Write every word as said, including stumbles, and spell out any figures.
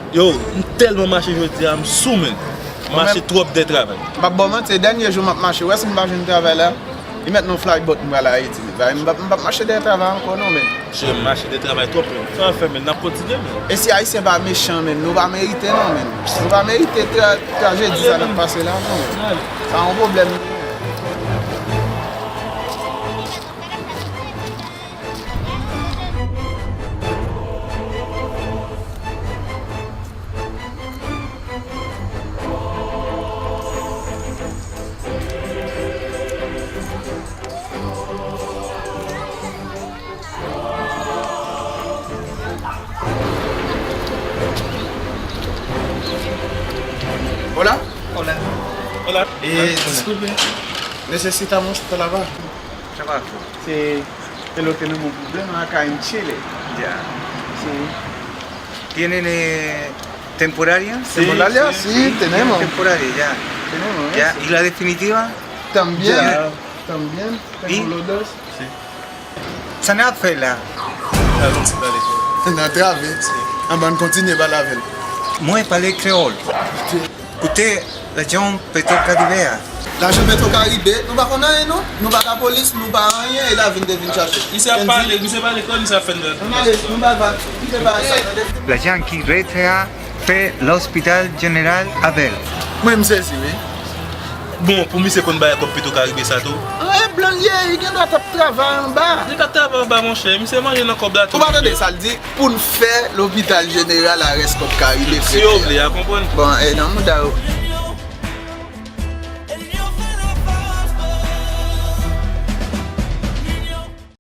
Yo, m tèlman mache jodi a, m sou men. M mache twòp dèyè travay. M p ap ba w manti, dènye jou m ap mache, w wè si m pa jwenn travay la, li mèt nan fly boat m pral Ayiti. M p ap, m p ap mache dèyè travay ankò non, men. Monchè, m mache dèyè travay twòp, men. Sa w ap fè, men, n ap kontinye, men. E si Ayisyen pa mechan, men, nou pa merite non, men. Nou pa merite tra-, trajedi sa n ap pase la non, men. Sa yon pwoblèm. Hola. Hola. Hola. Eh, disculpe. Necesitamos trabajo. Trabajo. Sí, es lo que tenemos problema acá en Chile. Ya. Sí. ¿Tienen eh, temporaria? Sí, temporaria, sí, sí, sí, tenemos. Temporaria, ya. Tenemos ya, eso. ¿Y la definitiva? También, ya. También, ¿y? Tenemos los dos. Sí. Sa n ap fè la? N ap pale. N ap travay. Anben, n kontinye pale avè l. Mwen pale kreyòl. Koute, lajan Petro Caribe a. Lajan Petro Caribe, nou pa konn anyen non. Nou pa lapolis, nou pa anyen, e lavi n te vin chache. Misye ap pale, misye pale kreyòl, misye ap fè n. Ann ale, nou pa bat, kite bagay sa, tande. Lajan ki rete a, fè L'Hôpital Général avè l. Mwen, m sezi, wi. Bon, pou misye konn bay kòb Petro Caribe sa tou. An, e blan l ye, li gen dwa t ap travay anba. Li pa travay anba, monchè, misye manje nan kòb la tou. Ou pa tande sa l di? Pou n fè L'Hôpital Général a rès kòb Caribe. Si yo vle, a konprann. Bon, e nan mouda yo.